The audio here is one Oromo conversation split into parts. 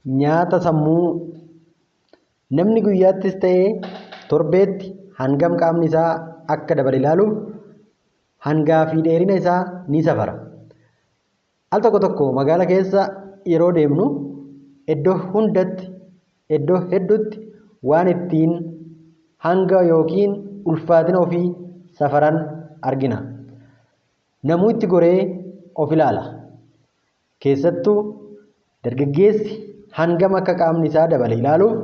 Nyaata sammuu. Namni guyyaattis ta'ee torbeetti hangam qaamni isaa akka dabale ilaaluuf hangaa fi dheerina isaa ni safara. Al tokko tokko magaala keessa yeroo deemnu iddoo hundatti iddoo hedduutti waan ittiin hanga yookiin ulfaatina ofii safaran argina. Namuu itti goree of ilaala. Keessattuu dargaggeessi hangam akka qaamni isaa dabale ilaaluuf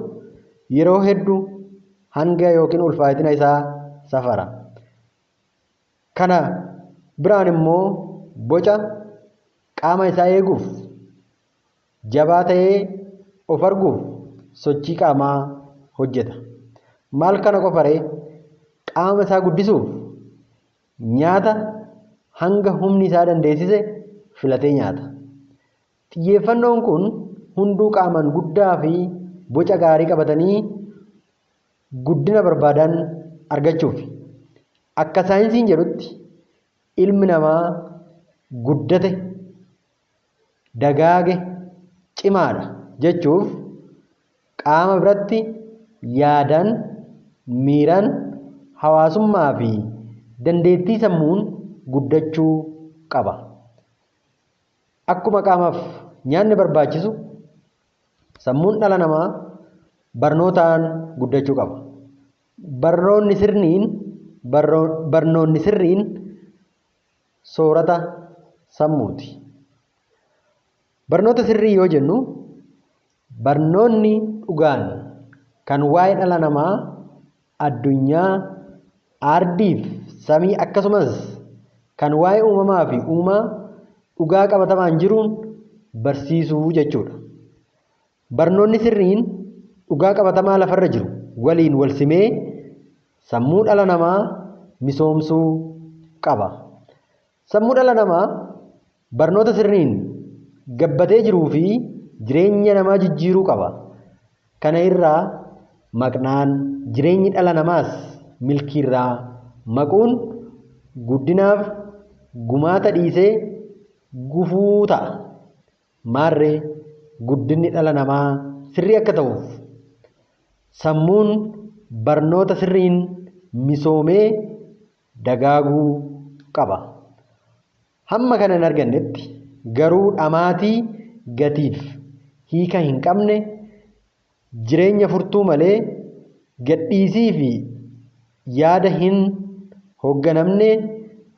yeroo hedduu hanga yookiin ulfaatina isaa safara. Kana biraan immoo boca qaama isaa eeguuf, jabaa ta'ee of arguuf sochii qaamaa hojjeta. Maal kana qofa ree? Qaama isaa guddisuuf nyaata hanga humni isaa dandeessise filatee nyaata. Xiyyeeffannoon kun hunduu qaamaan guddaa fi boca gaarii qabatanii guddina barbaadan argachuufi. Akka saayinsiin jedhutti ilmi namaa guddate, dagaage, cimaadha jechuuf qaama biratti yaadaan, miiraan, hawaasummaa fi dandeettii sammuun guddachuu qaba. Akkuma qaamaaf nyaanni barbaachisu, sammuun dhala namaa barnootaan guddachuu qaba. Barnoonni sirniin barnoonni sirriin soorata sammuuti. Barnoota sirrii yoo jennu, barnoonni dhugaan kan waa'ee dhala namaa, addunyaa, aardiif samii, akkasumas kan waa'ee uumamaa fi uumaa dhugaa qabatamaan jiruun barsiisuu jechuudha. Barnoonni sirriin dhugaa qabatamaa lafarra jiru waliin wal simee sammuu dhala namaa misoomsuu qaba. Sammuu dhala namaa barnoota sirriin gabbatee jiruu fi jireenya namaa jijjiiruu qaba. Kana irraa maqnaan jireenyi dhala namaas milkiirraa maquun guddinaaf gumaata dhiisee gufuu ta'a. Maarree, guddinni dhala namaa sirrii akka ta'uuf sammuun barnoota sirriin misoomee dagaaguu qaba. Hamma kana hin argannetti garuu dhamaatii gatiif hiika hin qabne, jireenya furtuu malee, gadhiisii fi yaada hin hoogganamne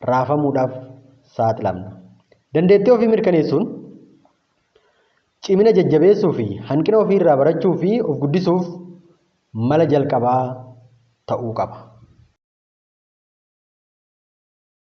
raafamuudhaaf saaxilamna. Dandeettii ofii mirkaneessuun cimina jajjabeessuu fi hanqina ofii irraa barachuu fi of guddisuuf mala jalqabaa ta'uu qaba.